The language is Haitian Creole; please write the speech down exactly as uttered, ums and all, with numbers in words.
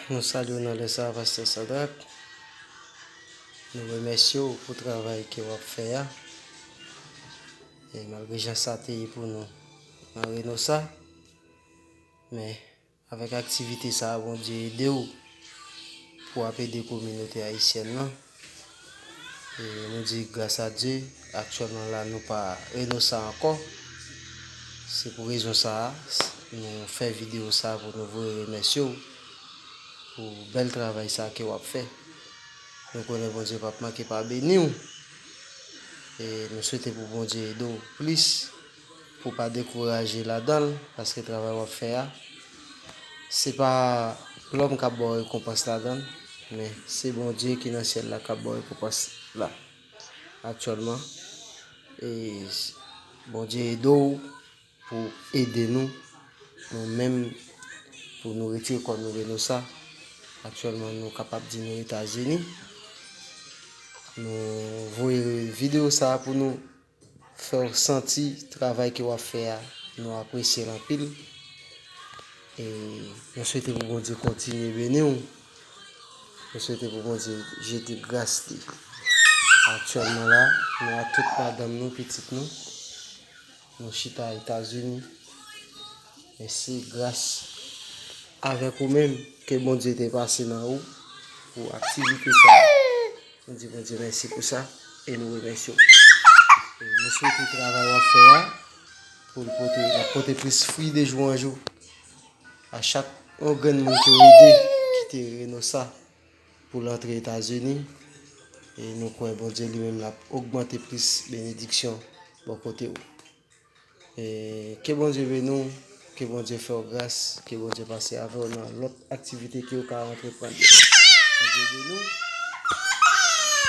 Nou salye w nan lè sa a, Pastè Sadrak. Nou remèsye w pou travay ke w ap fè a. E malgre jan sa te ye pou nou nan Renosa, men avèk aktivite sa a, Bondye ede w pou w ap ede kominote ayisyèn nan. E nou di gras a Dye, aktyèlman la nou pa Renosa ankò. Se pou rezon sa a, nou fè videyo sa a pou nou voye remèsye w pou bèl travay sa a ke w ap fè. Nou konnen Bondye p ap manke pa beni w. E nou swete pou Bondye ede w plis, pou w pa dekouraje ladan l, paske travay w ap fè a, se pa lòm k ap ba w rekonpans ladan l, men se Bondye ki nan syèl la k ap ba w rekonpans la. Aktyèlman, e Bondye ede w pou ede nou, nou menm, pou nou retire kò nou Renosa. Aktyèlman, nou kapab di nou Etazini. Nou voye videyo sa a pou nou fè w santi travay ke w ap fè a, nou apresye l anpil. E nou swete pou Bondye kontinye beni w. Nou swete pou Bondye jete gras li. Aktyèlman la, nou ak tout madanm nou, pitit nou, nou chita Etazini. Men se gras avèk ou menm ke Bondye te pase nan ou pou aktivite sa a. Nou di Bondye mèsi pou sa e nou remèsye w. E nou swete travay w ap fè a pou l pote, l ap pote plis fwi de jou an jou. A chak yon grenn moun ke w ede kite Renosa pou l antre Etazini, e nou kwè Bondye li menm l ap ogmante plis benediksyon bò kote w. E ke Bondye beni w, ke Bondye fè w gras, ke Bondye pase avè w nan lòt aktivite ke w ka antreprann yo. Bondye beni w.